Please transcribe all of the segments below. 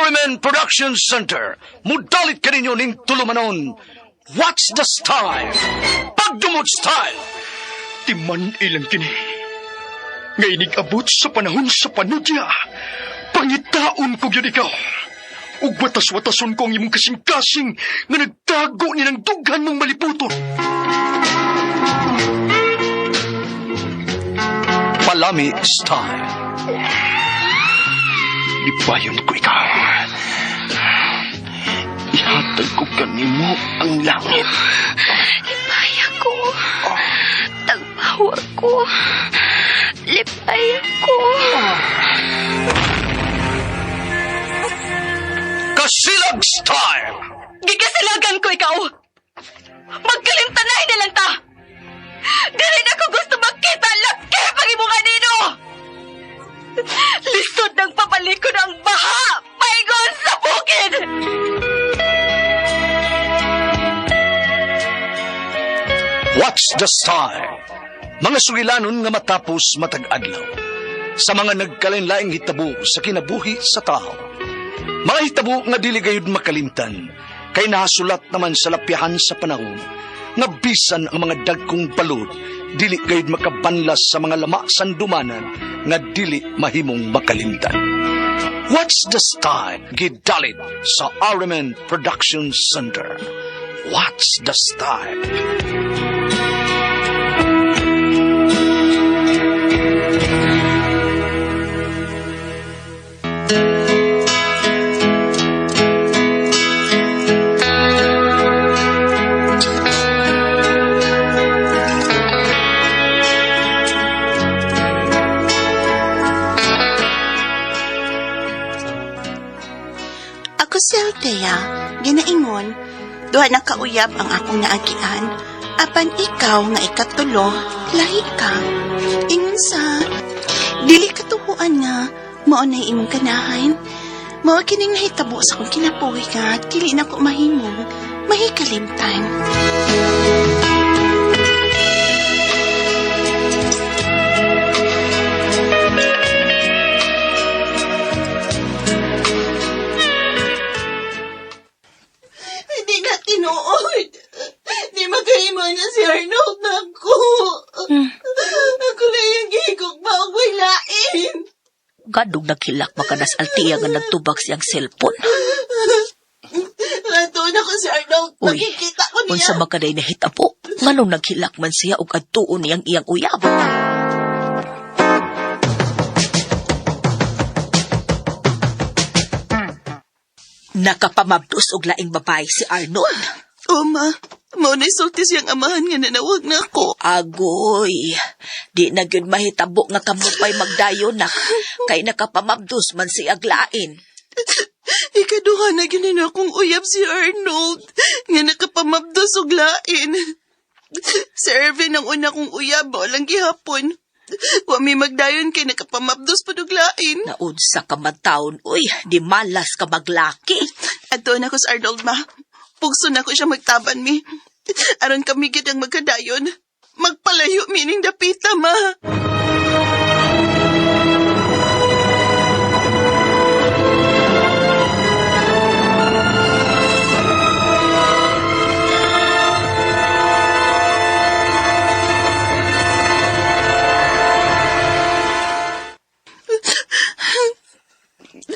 RMN Production Center, mudalit kaninyo ning tulumanon. What's the style? Pagdumot style! Timan ilang kini. Nga inig-abot sa panahon sa panudya. Pangitaon ko gyud ikaw. Ug watas-watason ko ang imong kasing-kasing nga nagtago ni ng dughan mong maliputon. Palami style. Ipayon ko ikaw. Ihatag ko kanimo ang langit. Lipay ako. Tagpawa ko. Lipay ako. Kasilag style! Gikasilagan ko ikaw! Magkalimtanay na lang ta! Dili na ko gusto makita lakip ang imong anino! Lisod ng pabalik ko ng baha! Paingon sa bukid! What's the style? Mga sugilanon nga matapos matag adlaw. Sa mga nagkalain-laing hitabo sa kinabuhi sa tao. Mga hitabo nga dili gayud makalimtan, kay nahasulat naman sa lapyahan sa panahon, nga bisan ang mga dagkong balod, dili gayud makabanlas sa mga lama sandumanan nga dili mahimong makalimtan. What's the style? Gidalit sa RMN Production Center. What's the style? Ako si Althea, ginaingon, duha na kauyab ang akong naagian, apan ikaw nga ikatulo, lahi ka. Ingon sa, dili katuhuan nga, mao na imong ganahan. Mao kining nahitabo sa akong kinabuhi nga, dili na ko mahimong, mahikalimtan. Hindi na tinuod. Di makahimo na si Arnold na ako. Ako na yung gihigog ba ang lain. Gadog naghilak makanas Althea nga nagtubag siyang cellphone. Natuon ako si Arnold. Uy, Makikita ko niya. Unsa makaday nahitabo? Nganong naghilak man siya og adtuon niyang iyang uyab? Nakapamabdos og laing babae si Arnold. O ma, mao na sulti siyang amahan nga nanawag na ako. Agoy, di na gyud mahitabo nga kamo pa'y magdayon nak, kay nakapamabdos man si aglain. Ikaduha na gyud na akong uyab si Arnold nga nakapamabdos og lain. Si Ervin ang una kong uyab, walang gihapon. Wa mi magdayon kay nakapamabdos pa og lain. Naunsa ka man taon, uy, di malas ka maglaki. Adto na ko sa Arnold, ma. Pugso na ko siya magtaban mi. Aron kami gid ang magkadayon. Magpalayo mining dapita, ma.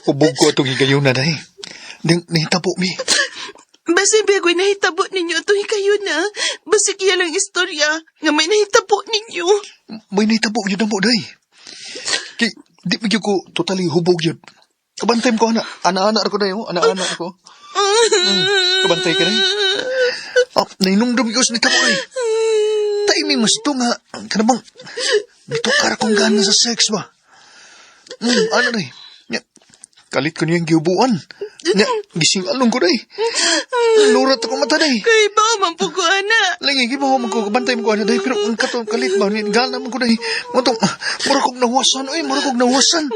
Hubog ko atong higayon na day. Nang nahitabo mi. Basta begoy nahitabo ninyo ito kayo na. Basta kaya lang istorya nga may nahitabo ninyo. May nahitabo yun na mo day. Kay di pa gyud ko totally hubog yun. Kabantay ko ana. Ana-ana ko day oh. Ana-ana ko. Kabantay ka day. Oh, nainumdum ko sa nahitabo ay. Timing mas ito nga. Kanabang mitukar akong gana sa sex ba? Ano day? Nya, kalit ko niyang giubuan. Nya, gising along ko day. Nurat ako mata day. Kay ba man po ko, ana. Lagi, gibaw man ko, kabantay mo ko, ano, day, pero ang katong kalit ba, gana man ko, day, motong, mura kog nahuwasan, oy, mura kog nahuwasan.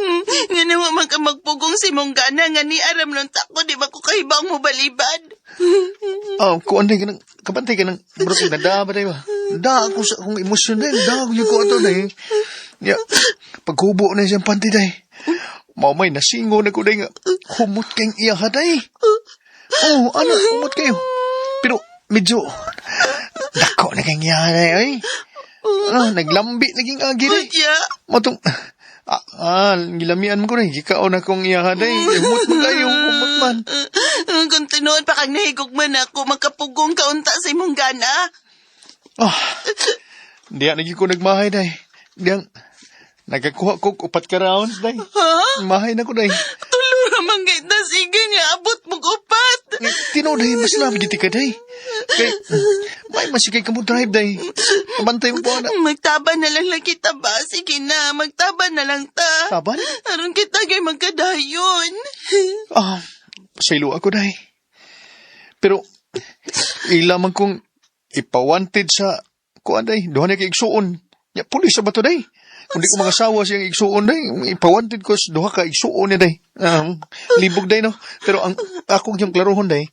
Nga nawa man ka magpugong si mong gana nga ni aram nung tako, di ba ko kahibang mo balibad? Ah, kuan day, kanang, kabantay ka ng, mura kog nada ba, day ba? Da ako sa akong emosyon, day, da ako yung ko ato, day. Ya, paghubo na siyang panty, day. Mao may nasingo na ko day nga humot kayong iya day. Oh, ano, humot kayo. Pero medyo dako na kayong iya day, oy. Ano, naglambi naging agi day. Unya. Matong gilamian mo ko rin. Gikaon akong iya day. Humot man kayo, humot man. Kung tinuod pa kang nahigugman ako, makapugong kaunta sa imong gana. Ah, diya nagi ko nagmahay day. Diyang, nagakuha ko og upat ka rounds day. Ha? Mahay na ko day. Tulo ramang gay na sige nga abot mong upat. Tinuod day, mas labi giti ka day. Kay, may masigay ka mo drive day. Bantay mo po na. Magtaba na lang lang kita ba? Sige na, magtaba na lang ta. Taban? Aron kita kay magkadayon. Ah, saylo ako day. Pero, ila man kong ipawanted sa kuan day, duha na kay igsuon. Ya, pulis sa bato day. Kung di ko mga sawa siyang igsuon day, ipawanted ko sa duha ka igsuon niya day. Libog day no. Pero ang akong yung klarohon day,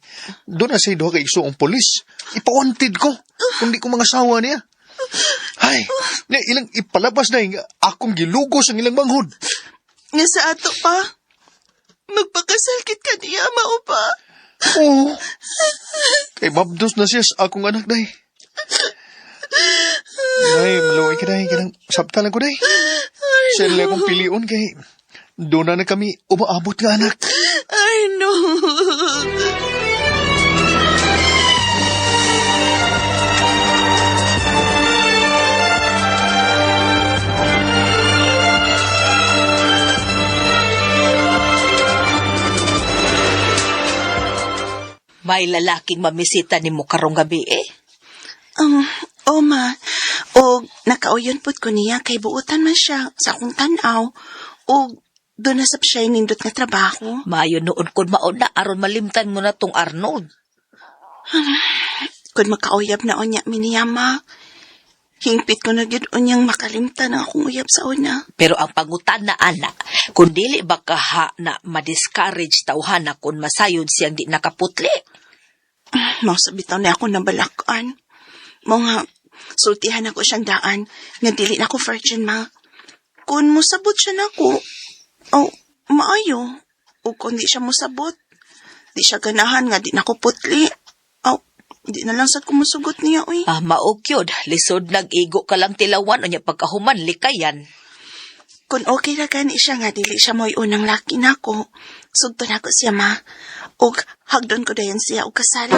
doon na siya duha ka igsuong pulis. Ipawanted ko. Kung di ko mga sawa niya. Ay, niya, ilang ipalabas day, nga akong gilugos ang ilang manghod. Nga sa ato pa, magpakasalkit ka niya, mao pa. Oo. Kay babdos na siya sa akong anak, day. Day, maluway ka, day. Kanang sabta lang ko, day. Siya lang akong pilion kay doon na kami umaabot nga anak. Arnold. May lalaking mamisita nimo karong gabi eh. Oma, og nakauyon pud ko niya kay buutan man siya sa akong tan-aw. Og doon na sab siya nindot nga trabaho. Maayo noon kun mauna aron malimtan mo na tong Arnold. Kung makauyab na unya miniyama, hingpit ko na gyud unyang makalimtan ang akong uyab sa una. Pero ang pangutan na anak, kung dili ba kaha na ma-discourage tawhana kung masayod siyang di nakaputli. Mao sa bitaw na ako nabalakan. Mao nga, sultihan ako siyang daan nga dili na ako virgin ma. Kung mosabot siya nako, oh, maayo. O kung di siya mosabot, di siya ganahan nga di na ko putli. Oh, di na lang sad ko mosugot niya, uy. Ah, maukyod, lisod nag-igo ka lang tilawan unya pagkahuman likayan. Kung okay ra gani siya nga dili siya mo'y unang laki nako, sugton ako siya ma. Og hagdon ko dayon siya og kasal.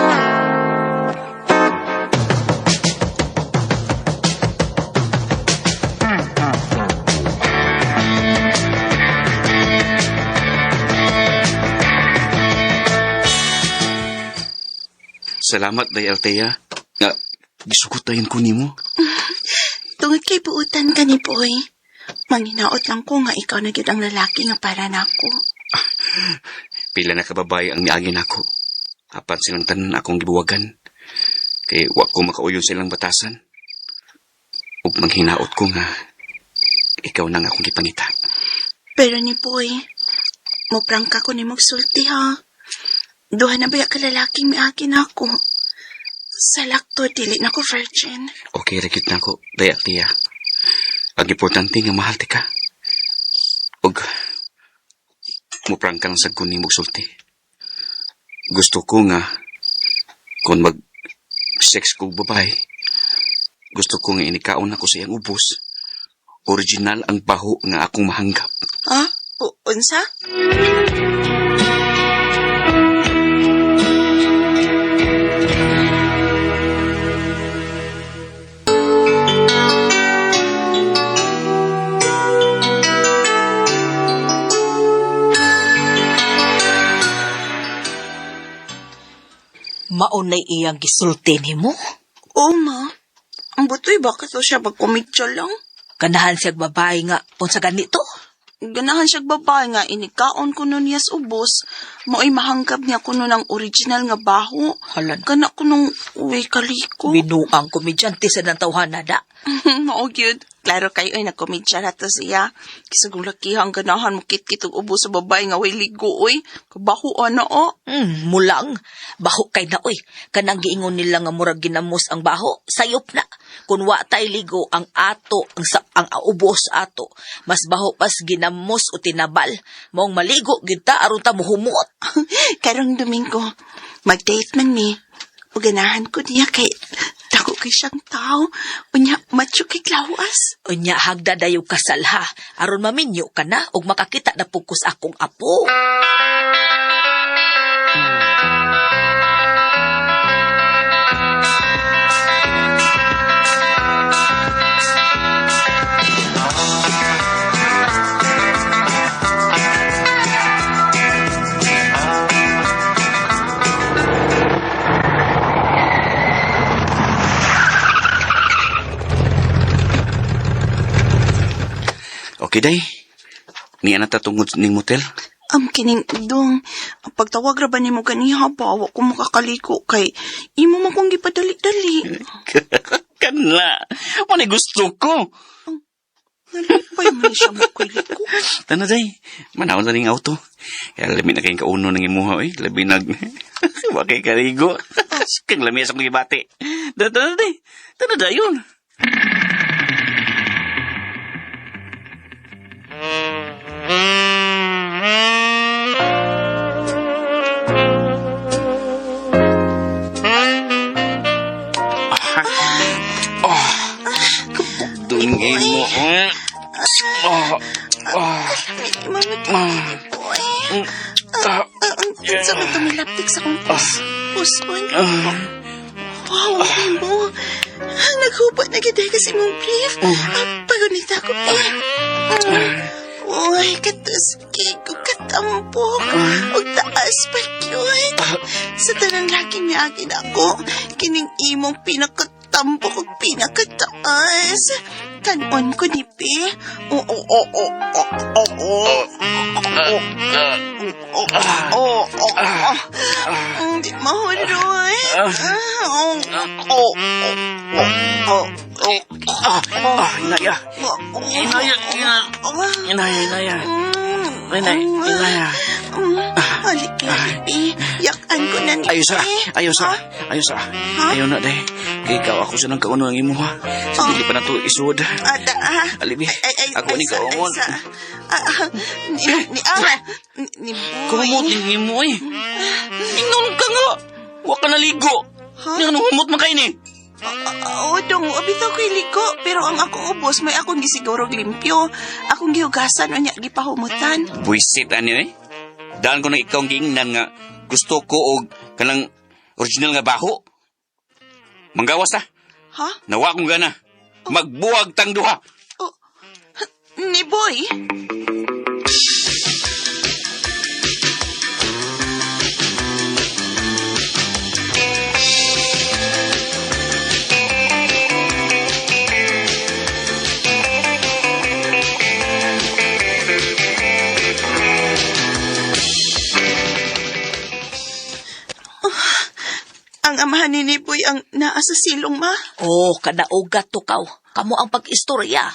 Salamat, Day Althea. Nga, gisugot tayon ko nimo. Tungod kay buutan ka ni Boy. Manghinaot lang ko nga ikaw na gyud ang lalaki nga para nako. Pila na kababae ang miagi nako. Apan silang tanan akong gibuwagan. Kay wa ko makauyon sa ilang batasan. Ug manghinaot ko nga ikaw na nga akong gipangita. Pero ni Boy, moprangka ko ni magsulti ha. Duha na baya ka lalaking miagi nako. Sa lakto, dili na ko virgin. Okay ra gyud nako, Day Althea. Ang importante nga mahal ti ka. Ug muprangka lang sad ko nimo sulti. Gusto ko nga kung mag sex ko babae, gusto ko nga inikaon ako sa iyang ubos. Original ang baho nga akong mahanggap. Ha? O, unsa? Maunay iyang gisulti nimo. Oo, ma. Ang butoy, bakit to siya pagkumidyo lang? Ganahan siyang babae nga unsa ganito. Ganahan siyang babae nga inikaon ko nun niya sa ubos. Mo'y mahanggap niya kuno ng original nga baho. Halan. Kana ko nung uwi kaliko. Binuang komedyante sa nang tawhana da. Mao gyud. Klaro kayo ay nagkomedya na to siya. Kisag kung lakihan ganahan mo kit-kit og ubo sa babae nga way ligo oy. Kabaho ana o. Mulang. Baho kay na oy. Kanang giingon nila nga murag ginamos ang baho. Sayop na. Kun wa tay ligo ang ato, ang ubos ato. Mas baho pas ginamos o tinabal. Maong maligo gyud ta aron ta muhumot. Karong Domingo, mag-date man mi. O ganahan ko niya kay dako kay siyang tao. Unya, macho kay klawas. Unya hagda dayo kasal ha. Aron maminyo ka na ug makakita na pud ko sa akong apo. Okay, day. Niya na tatungod ning motel. Kining dong, ang pagtawag ra ba nimo ganiha ba, wa ko makakaliko kay imo man kong gipadali-dali. Kanla. Manay gusto ko. Nalipay man ni siya mo ko'y liko. Tana, day. Manaw na ning auto. Kaya labi na kayong kauno ng imuha, oy. Labi nag... Wa kay karigo. Kang lami sa kong gibati. Tana, tana, day. Tana, dayon. Oh, kapugdon ngayon mo. Oh, oh, Mama, boy. ah, Sa ba tumilaptik sa akong puson? ah. Wow, mo. Naghubat na gid kasi mong brief. Pagunita ko pa. Uy, katuski ko katampok. Ug taas pa yun. Sa tanang lagi miagin ako, kining imong pinakatampok ug pinakataas. Kanon ko ni Pi. Oo, oo, oo, oo, oo, oo, oo, oo, Hindi mahuloy. Oo, oo, oo, oo, Ah, ah, inaya. Inaya, inaya. Inaya, inaya. Inaya, inaya. Halika, Pi. Yakan ko na ni Ayaw sa, Pi. ayaw sa, Ha? ayaw sa. Ha? Ayaw na, day. Kay ikaw ako sa nang kauno ng imuha. Sa dili pa na to isuod. Ata, ah. Alibi, Ay, ay, ako ay, ni sa, ay, kaungon. sa. Ah, ah, ni, ah, ni Boy. Kumot ni imo eh. Ingnon ka nga. Wa ka naligo. Ha? Nga nung humot man kay ni. Oo, dong, bitaw ko'y liko. Pero ang ako ubos, may akong gisiguro limpyo. Akong gihugasan o niya gipahumutan. Buisit ani eh. Dahil ko na ikaw ang giingnan nga gusto ko og kanang original nga baho. Manggawas ta. Ha? Nawa kong gana. Magbuwag tang duha. Oh, ni Boy? Ang amahan ni Boy ang naa sa silong, ma. Oh, kadaogat to kaw. Kamo ang pag-istorya.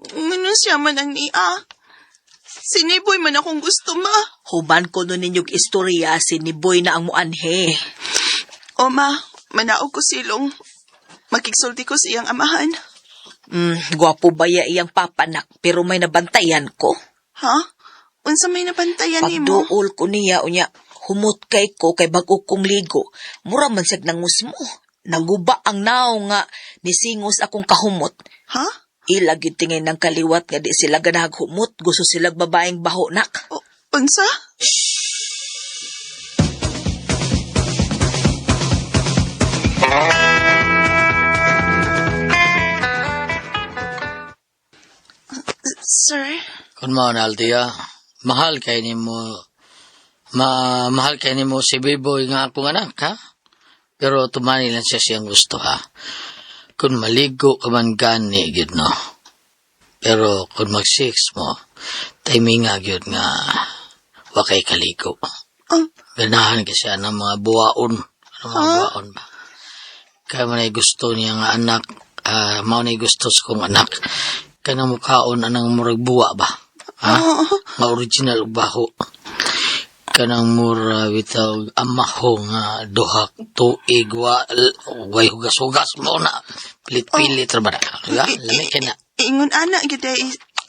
Ngano siya man ang niya. Si Niboy man akong gusto, ma. Human ko nun ninyog istorya, si Niboy na ang muanhe. O, ma, manaog ko silong. Makigsulti ko sa iyang amahan. Gwapo ba ya iyang papanak, pero may nabantayan ko. Ha? Unsa may nabantayan nimo? Pagduol ko niya, unya, humot kay ko kay bago kong ligo. Mura man siyag nangusmo. Naguba ang naong nga nisingos akong kahumot. Ha? Ila gyud tingin ng kaliwat nga di sila ganahag humot, gusto silag babaeng baho nak. O, unsa? Sir? Kun mao na Althea, mahal kay nimo mahal kay nimo si Biboy nga akong anak, ha? Pero tumani lang siya siyang gusto, ha? Kung maligo ka man gani, gyud no. Pero kung mag-sex mo, timinga gyud nga wa kay kaligo. Oh. Ganahan kasi siya ng mga buwaon. Ano mga buwaon ba? Kaya man ay gusto niya nga anak, mao na gusto sa kong anak. Kanang mukhaon anang murag buwa ba? Ha? Oo. Nga original ug baho. Kanang mura bitaw amaho nga duha tuig wa way hugas-hugas mo na. Pilit-pilit ra ba na? Diba? Lami kay na. Ingon ana gyud ay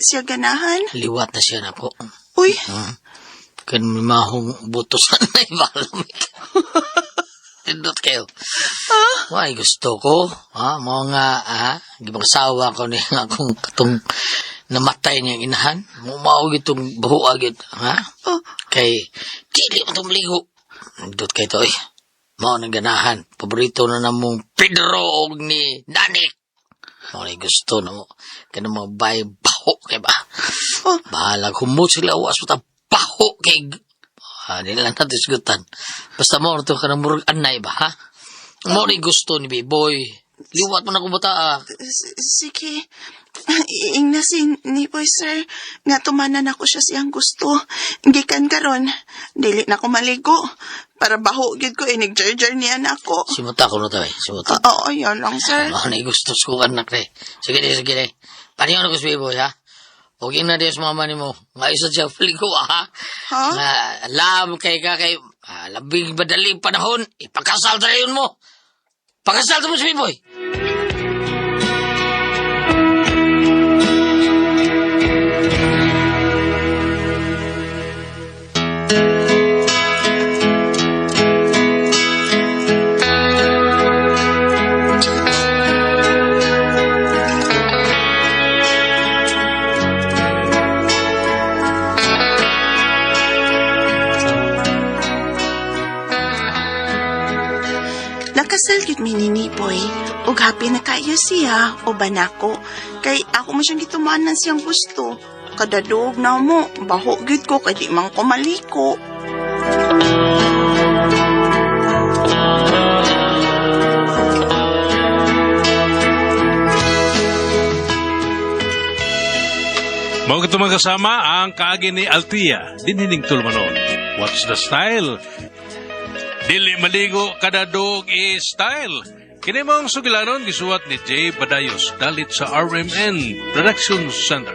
siya ganahan. Liwat na siya nako. Uy, Kan may mahong butos na iba lamig. Tindot kayo. Why gusto ko? Ha? Mga nga, ha? Gibangsawa ko ni nga akong katong namatay niyang inahan. Mumao gitong buha git. Ha? Oh. Kay, dili mo itong maligo. Tindot kayo to, eh. Mao nang ganahan. Paborito na namong Pedro og ni Danik. Mao na gusto na mo. Kanang mga bay baho kay ba? Oh. Bahala humot sila was ta baho kay ah, di lang natin sigutan. Basta mo to kanang murag anay ba ha? Mo ni gusto ni Biboy. Liwat mo na kung bata ah. Sige. Iing na si Niboy, sir. Nga tumanan ako siya siyang gusto. Gikan karon, dili na ko maligo. Para baho gyud ko inig jarjar niya na ako. Simuta ko na to eh. Simuta. Oo, yun lang, sir. Mao na gusto ko anak re. Sige di, sige di. Paniyon ako sa Biboy ha. Huwag na Diyos mama ni mo. Nga isa siya fligo ha. Ha? Nga alam kay ka kay ah, labing madaling panahon. Ipakasal tayo yun mo. Pakasal mo si Biboy. Nakasal gyud mi ni Niboy. Ug happy na kayo siya uban nako. Kay ako man siyang gitumanan siyang gusto. Kadadog na mo, baho gyud ko kay di man ko maliko. Mao kato mga kasama ang kaagi ni Althea, dinhining tulumanon. What's the style? Dili maligo kada dog is style. Kini mong sugilanon gisuwat ni Jay Badayos dalit sa RMN Production Center.